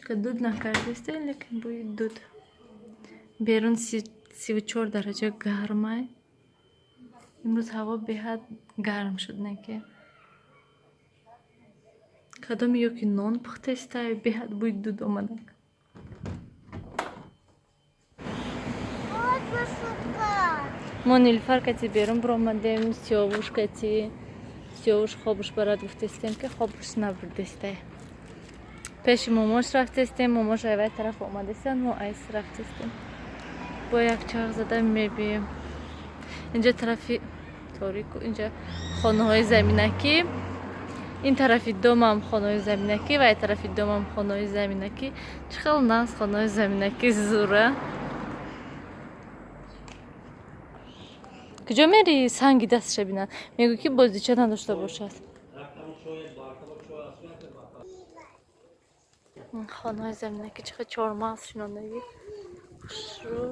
Ҳеч ка дуд накардеста, лекин бӯи дуд. Берун 34 дараҷа гармай. Имрӯз ҳаво беҳад гарм шуд, не ки кадоме ё ки нон пухтестай, беҳад бӯи дуд омадак. Вот маршрутка. Мо Нилуфар кати берун биромадем, Сиёвуш кати. Сиёвуш хобуш барад гуфтестем, ки хобуш набурдестай. Пеши момош рафтестем, момош айвай тараф омадестан, мо айс рафтестем. Бо як чарх зада мебием. Инҷа тарафи торику, инҷа хонаҳои заминакӣ. Ин тарафи домам хонаҳои заминакӣ ва ай тарафи домам хонаҳои заминакӣ. Чӣ хел нағз хонаҳои заминакӣ зура. Куҷо мери, санги дастша бинад. Мегӯ ки бозича надошта бошад. Хонаҳои заминакӣ чӣ хел чормағз шинондагӣ. Хушрӯ.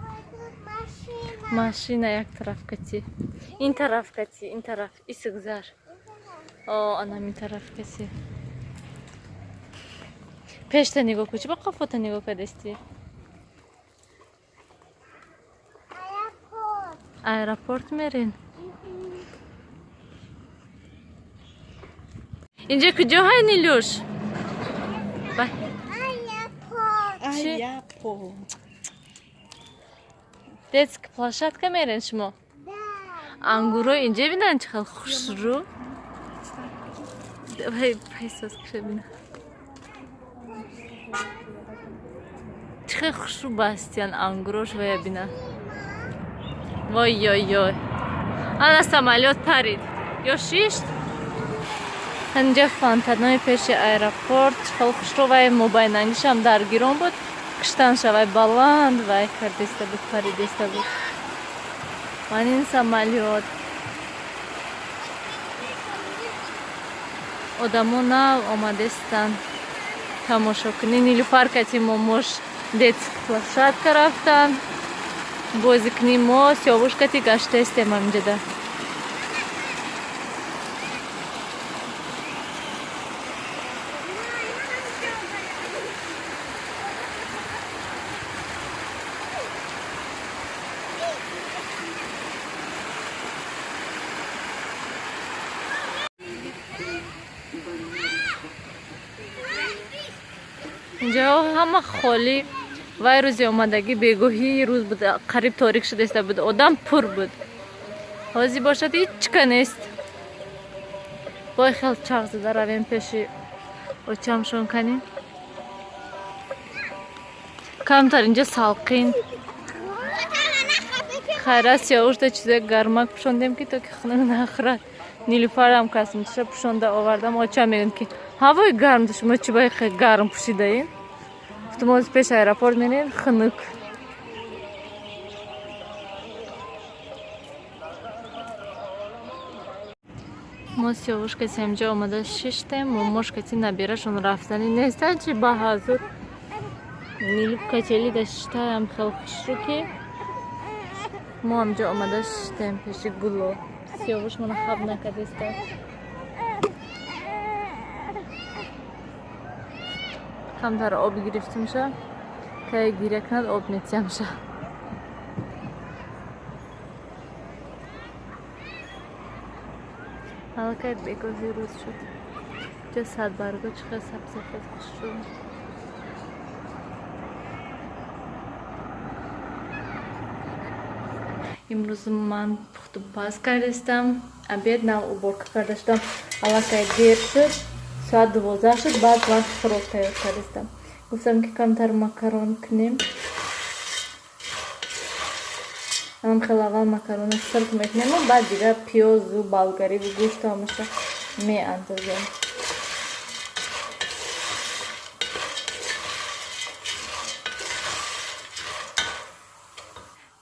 Ой, тут машина. Машина як тараф кати. Ин тараф кати, ин тараф исгзар. О, анам ин тараф кати. Пешта нигоҳ кун, чӣ ба қафота нигоҳ кардасти? Аэропорт. Аэропорт мерин? Инҷа куҷо ҳай, Нилюш? Аэропорт. Чӣ? Аэропорт. Детский площадка мерен шумо? Да. Ангуро инҷа бинан чӣ хел хушрӯ. Вай, пайсоз киша бина. Чӣ хел хушрӯ бастиян ангурош, вая бина. Вой ёй ёй. Ана самолёт парид. Ё шишт? Инҷа фонтанои пеши аэропорт чӣ хел хушрӯ, вай мобайнангишам дар гирон буд. Киштанша вай баланд вай кардеста буд, паридеста буд. Ман ин самолёт. Одамо нав омадестанд тамошо кунӣ. Нилуфар кати момош детский площадка рафтанд бозӣ кунӣ, мо Сиёвуш кати гаштаистем ҳаминҷода. Инҷо ҳама холӣ. Вай рӯзи омадагӣ бегоҳии рӯз буд, қариб торик шудаиста буд, одам пур буд. Ҳозир бошад, ҳичка нест. Бой хел чарх зада равем пеши очамшон канӣ. Камтар инҷа салқин. Хайра, Сиёвушда чизои гармак пӯшондем, ки то ки хунук нахӯрад. Нилуфарам касмчиша пӯшонда овардам. Очам мегӯяд, ки ҳавои гарм, шумо чӣ бо хел гарм пӯшидаем? Гуфтам, ҳозир пеш аэропорт мерем, хунук. Мо Сиёвуш кати ҳамҷо омада шиштем, момош кати набирашон рафтанӣ нестанд, чи ба ҳазур. Нилуб качели да шиштаям хел хушрӯ, ки мо ҳамҷо омада шиштем пеши гуло. Сиёвуш мана хаб накардеста. Камтар об гирифтимша, кае гиря кунад, об метиҳамша. Аллакай бегоҳи рӯз шуд. Ҷо садбарго чӣ хел сабзафед хушрӯ. Имрӯз ман пухту паз кардастам. Обед нав уборка карда шудам. Аллакай дер шуд. Соат 12 шуд, баъд ман хӯрок тайёр кардастам. Гуфтам, ки камтар макарон кунем. Ам хел аввал макарона сирх мекунему, баъд дигар пиёзу болгариву гӯшту ҳамаша меандозем.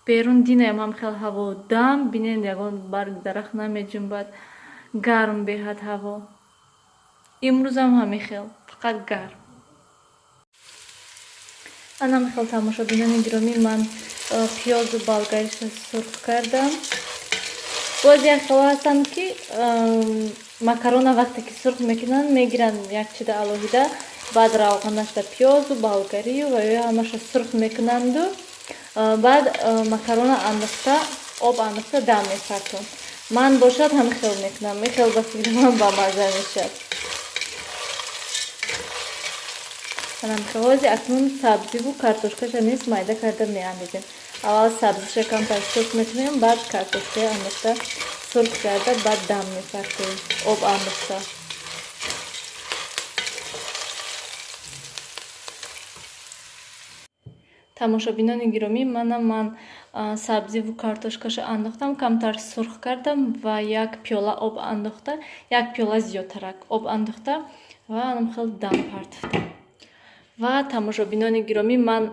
Берун динаям ҳам хел ҳаво дам, бинед, ягон барг дарахт намеҷунбад, гарм беҳад ҳаво. Имрӯзам ҳамин хел, фақат гарм. Ана михел, тамошобинони гиромӣ, ман пиёзу болгариша сурх кардам. Боз як хело ҳастанд, ки макарона вақте ки сурх мекунанд, мегиранд як чида алоҳида, баъд равғанашда пиёзу болгарию ва ё ҳамаша сурх мекунанду баъд макарона андохта, об андохта дам мепартон. Ман бошад, ҳами хел мекунам. Ин хел ба фикри ман бамазза мешавад. Ҳози акнун сабзиву картошкаша низ майда карда меандозем. Аввал сабзиша камтар сурх мекунем, баъд картошкаи андохта, сурх карда, баъд дам мепартем, об андохта. Тамошобинони гиромӣ, мана ман сабзиву картошкаша андохтам, камтар сурх кардам ва як пиёла об андохта, як пиёла зиёдтарак об андохта ва анам хел дам партофтам. Ва тамошобинони гиромӣ, ман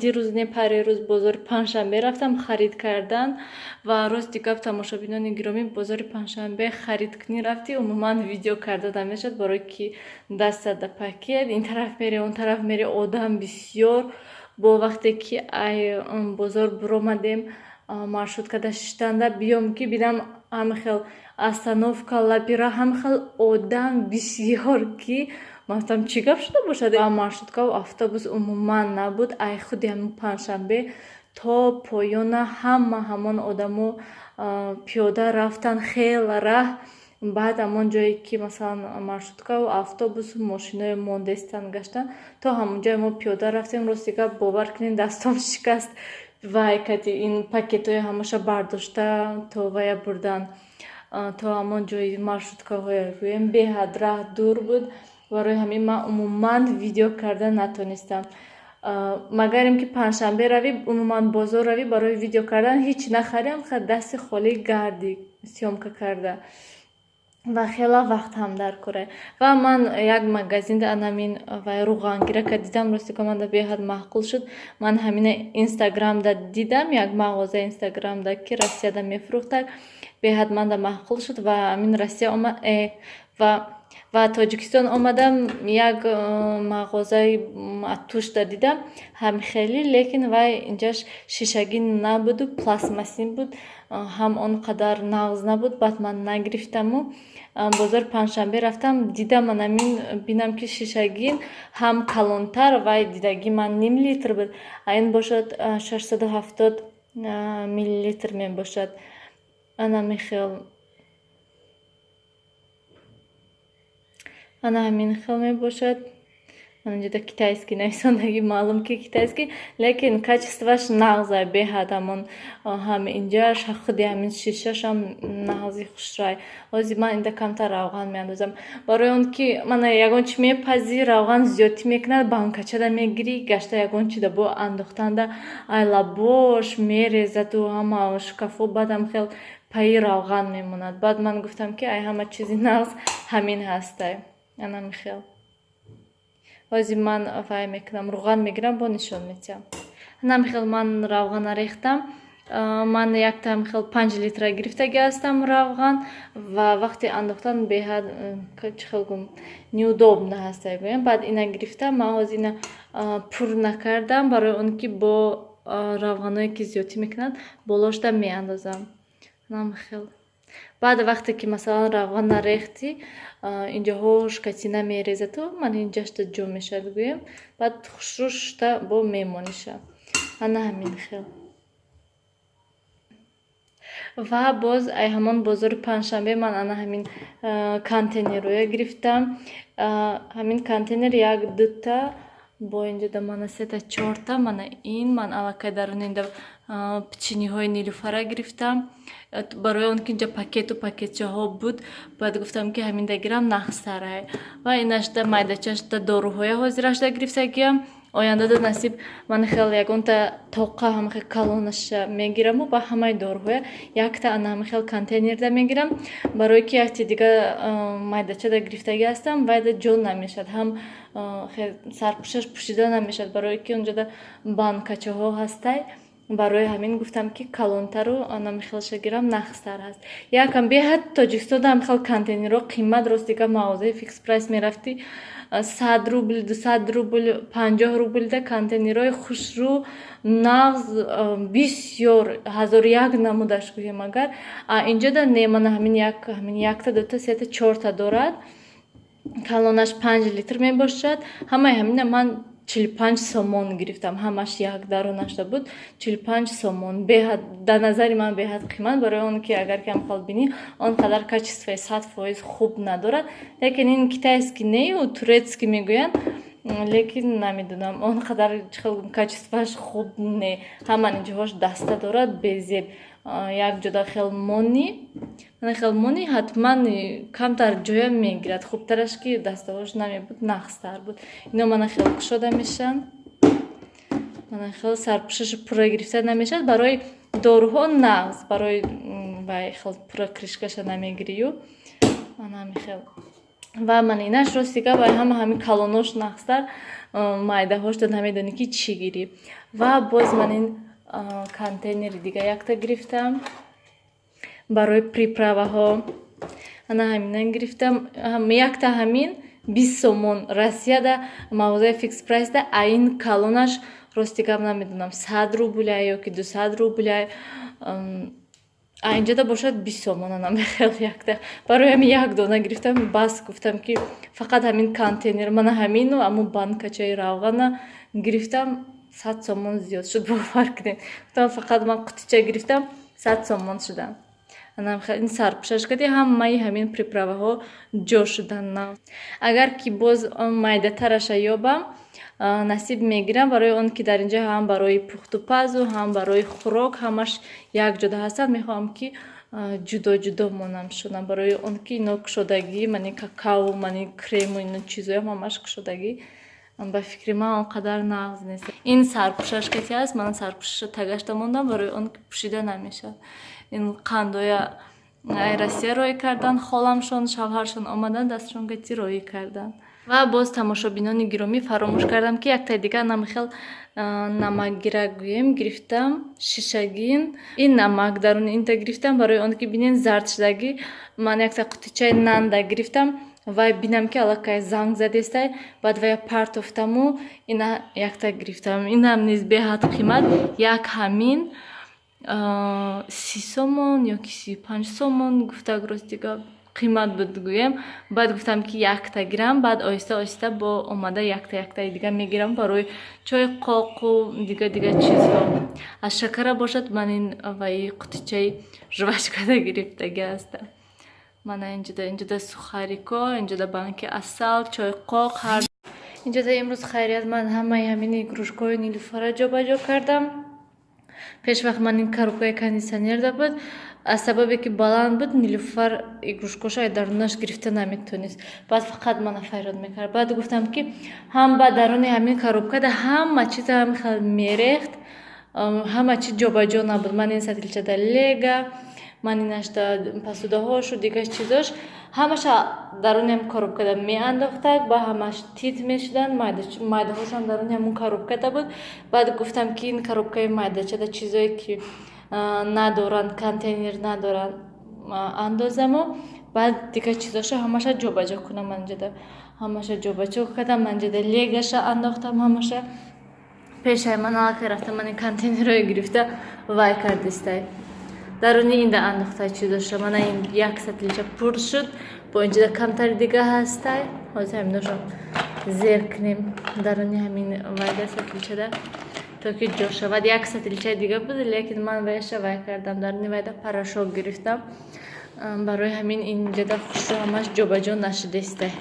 дирӯз, не, парерӯз бозори Панҷшанбе рафтам харид кардан. Ва рости гап, тамошобинони гиромӣ, бозори Панҷшанбе харид кунӣ рафтӣ, умуман видео карда намешавад, барое ки дастат да пакет, ин тараф мере, он тараф мере, одам бисёр. Бо вақте ки ай бозор буромадем, маршруткада шиштанда биём, ки бинам, ҳами хел остановка лабира ҳами хел одам бисёр, ки ман гуфтам, чӣ гап шуда бошад. Маршруткаву автобус умуман набуд. Ай худи ҳамин Панҷшанбе то поёна ҳама ҳамон одамо пиёда рафтан хела раҳ. Баъд ҳамон ҷое ки, масалан, маршруткаву автобусу мошинои мондестан гаштан, то ҳамон ҷое мо пиёда рафтем. Рости гап, бовар кунед, дастом шикаст. Вай кати ин пакетҳои ҳамаша бардошта то вая бурдан, то ҳамон ҷои маршруткаҳое гӯем, беҳад раҳ дур буд. Барои ҳамин ман умуман видео карда натонистам. Магарем ки Панҷшанбе равӣ, умуман бозор равӣ, барои видео кардан ҳеҷ нахарем, дасти холӣ гарди съёмка карда ва хела вақт ҳам дар кора. Ва ман як магазинда анамин вай руғангирака дидам. Рости манда беҳад маъқул шуд. Ман ҳамина Инстаграмда дидам, як мағоза Инстаграмда, ки Россияда мефурӯхтак. Беҳад манда маъқул шуд ва ҳамин Россия ома ва Тоҷикистон омадам, як мағозаи тушда дидам ҳамхелӣ, лекин вай инҷаш шишагӣ набуду пластмассин буд, ҳам он қадар нағз набуд. Баъд ман нагирифтаму бозори Панҷшанбе рафтам, дидам анамин, бинам ки шишагин, ҳам калонтар. Вай дидагӣ ман ним литр буд, а ин бошад 670 миллилитр мебошад. Ана михел, ана ҳамин хел мебошад. Анҷода китайский нависондагӣ, маълум ки китайский, лекин качествоаш нағза беҳад. Ҳамон ҳам инҷаш, худи ҳамин шишашам нағзи хушрай. Ҳозир ман инда камтар равған меандозам, барои он ки мана ягон чи мепазӣ, равған зиёдтӣ мекунад, банкачада мегирӣ, гашта ягон чида бо андохтанда ай лабош мерезаду ҳама шкафо баъдам хел паи равған мемонад. Баъд ман гуфтам, ки ай ҳама чизи нағз ҳамин ҳастай. Ана михел. Ҳозир ман вай мекунам, руған мегирам, бо нишон метиҳам. Ана михел ман равғана рехтам. Ман якта хел 5 литра гирифтагӣ ҳастам равған. Ва вақти андохтан беҳад, чӣ хел гум, неудобно ҳастай гӯям. Баъд ина гирифтам. Ман ҳозир ина пур накардам, барои он ки бо равғаное ки зиёдтӣ мекунанд, болошда меандозам. Намхел. Баъд вақте ки, масалан, равған нарехтӣ, инҷоҳо шкатина мерезаду ман инҷашта ҷо мешавад гӯем, баъд хушрӯ шушта бо мемониша. Ана ҳамин хел. Ва боз ай ҳамон бозори Панҷшанбе ман ана ҳамин контейнерое гирифтам. Ҳамин контейнер як дута, бо инҷода мана сета, чорта. Мана ин ман аллакай дарун инда печеньеҳои Нилуфара гирифтам, барои он ки инҷа пакету пакетчаҳо буд. Баъд гуфтам, ки ҳаминда гирам, нағзтарай. Ва инашда майдачашда доруҳоя ҳозирашда гирифтагиям. Ояндада насиб ман хел ягонта тоқа ҳамахел калонаша мегираму ба ҳамаи доруҳоя якта ана ҳамахел контейнерда мегирам, барое ки якти дига майдачада гирифтагӣ ҳастам, вайда ҷо намешавад, ҳам сарпӯшаш пӯшида намешавад, барое ки онҷода банкачаҳо ҳастай. Барои ҳамин гуфтам, ки калонтару анамихелша гирам, нағзтар ҳаст. Якам беҳад Тоҷикистонда ҳам контейнерҳо қимат. Рост дига, мағозаи Фикс Прайс мерафтӣ, 100 рубл, 200 рубл, 50 рублда контейнерҳои хушрӯ, нағз, бисёр, ҳазору як намудаш гӯем агар. Инҷода не, мана ҳамин як, ҳамин якта, дута, сета, чорта дорад. Калонаш 5 литр мебошад. Ҳамаи ҳамина ман 45 сомон гирифтам. Ҳамаш як дарунашда буд, 45 сомон. Беҳад, дар назари ман, беҳад қимат, барои он ки агар кам хол бинӣ, он қадар качествои 100% хуб надорад. Лекин ин китайский нею, турецкий мегӯянд, лекин намедонам, он қадар чихел качествоаш хуб не. Ҳама ҷоҳош даста дорад, безеб. Як ҷода хел мони, хел мони, ҳатман камтар ҷоя мегирад. Хубтараш ки дастаҳош намебуд, нағзтар буд. Ино мана хел кушода мешаванд, мана хел сарпӯшаши пурра гирифта намешавад. Барои доруҳо нағз, барои вай хел пурра крышкаша намегирию, ана ҳамин. Ва ман инаш, рости гап, ҳама ҳамин калонош нағзтар, майдаҳош намедонӣ, ки чӣ гирӣ. Ва боз ман ин контейнери дига якта гирифтам барои приправаҳо. Ана ҳамина гирифтам, якта ҳамин 20 сомон Россияда, мағозаи Фикс Прайсда. А ин калонаш, рости гап, намедонам, 100 рубля ё ки 200 рубля, а инҷода бошад 20 сомон. Ана мехел якта. Барои ҳамин як дона гирифтам, бас. Гуфтам, ки фақат ҳамин контейнер, мана ҳамину аммо банкачаи равғана гирифтам, 100 сомон зиёд шуд, бовар кунед. Гуфтам, фақат ман қутича гирифтам, 100 сомон шудам. Ин сарпӯшаш кардӣ, ҳамаи ҳамин приправаҳо ҷо шудан. Агар ки боз майдатараша ёбам, насиб, мегирам, барои он ки дар инҷа ҳам барои пухтупазу, ҳам барои хӯрок ҳамаш якҷода ҳастанд. Мехоҳам, ки ҷудо ҷудо монам шудам, барои он ки ино кушодагӣ, мани какао, мани крему, ино чизоям ҳамаш кушодагӣ, ба фикри ман, он қадар нағз нест. Ин сарпӯшаш кати аст. Ман сарпӯшаша тагашта мондам, барои он ки пӯшида намешавад. Ин қандоя ай Россия роӣ кардан, холамшон, шавҳаршон омадан, дастшон кати роӣ кардан. Ва боз, тамошобинони гиромӣ, фаромӯш кардам, ки яктаи дигар намхел намакгирак гӯем гирифтам, шишагин. Ин намак даруни инта гирифтам, барои он ки бинен, зард шудагӣ. Ман якта қутичаи нанда гирифтам, вай бинам, ки аллакай занг задестай, баъд вая партофтаму ина якта гирифтам. Инам низ беҳад қимат, як ҳамин 30 сомон ё ки 35 сомон гуфтак. Рости гап, қимат буд гӯем. Баъд гуфтам, ки якта гирам, баъд оҳиста оҳиста бо омада якта яктаи дига мегирам барои чойи қоқу дига дига чизҳо. Аз шакара бошад, ман ин ваи қутичаи жвачкада гирифтагӣ ҳастам. Мана инҷода сухарико, инҷода банки асал, чойи қоқ ҳар инҷода. Имрӯз хайрият, ман ҳамаи ҳамин игрушкаҳои Нилуфара ҷобаҷо кардам. Пешвақт ман ин коробкаи кондитсионерда буд. Аз сабабе ки баланд буд, Нилуфар игрушкаша дарунаш гирифта наметонист, баъд фақат мана фарёд мекард. Баъд гуфтам, ки ҳам ба даруни ҳамин коробкада ҳама чиза ҳамин хел мерехт, ҳама чиз ҷобаҷо набуд. Ман ин сатилчада лего, ман инашда посудаҳошу дигар чизош ҳамаша даруни ҳамин коробкада меандохтак, ба ҳамаш тит мешуданд, майдаҳошам даруни ҳамун коробкада буд. Баъд гуфтам, ки ин коробкаи майдачада чизое ки надоранд, контейнер надоранд, андозамо, баъд дигар чизоша ҳамаша ҷобаҷо кунам. Анҷода ҳамаша ҷобаҷо кардам, анҷода легаша андохтам ҳамаша. Пешай ман аллакай рафта, ман ин контейнерҳое гирифта, вай кардистай, даруни инда андохтай чизоша. Мана ин як сатилча пур шуд, бо инҷода камтари дига ҳастай. Ҳозир ҳаминошо зер кунем даруни ҳамин вайда, сатилчада, то ки ҷо шавад. Як сатилчаи дига буд, лекин ман ваяша вай кардам, даруни вайда порошок гирифтам, барои ҳамин инҷода хушрӯ ҳамаш ҷобаҷо нашудестай.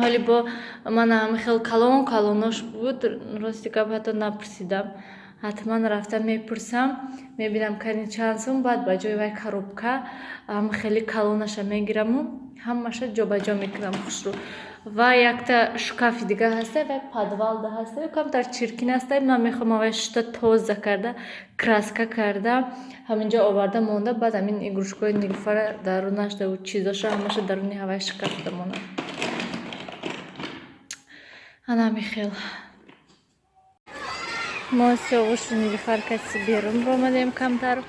Ҳоли бо мана ҳамин хел калон калонош буд. Рости гап, ҳатто напурсидам. Ҳатман рафта мепурсам, мебинам, кани чанд сум. Баъд ба ҷои вай коробка ҳам хеле калонаша мегираму ҳамаша ҷобаҷо мекунам хушрӯ. Ва якта шкафи дига ҳаста, вай подвалда ҳаста, камтар чиркин ҳаста. Ман мехоҳам вай шута, тоза карда, краска карда, ҳаминҷо оварда монда, баъд ҳамин игрушкаҳои Нилуфара дарунаш, чизоша ҳамаша даруни ҳавай шкафда монад. Ана ҳамин хел. Мо Сиёвушу Нилуфар каси берун ромадем, камтар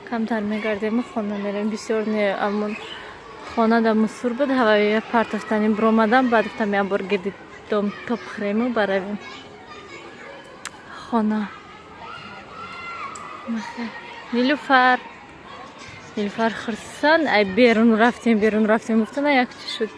камтар мегардему, хона мерем. Бисёр не, амон хона да мусур буд, ҳавои партофтани биромадам. Баъд гуфтам, як бор гирди дом топ хӯрему баравем хона. Нилуфар, Нилуфар хурсанд, ай берун рафтем, берун рафтем гуфтана, як чӣ шуд.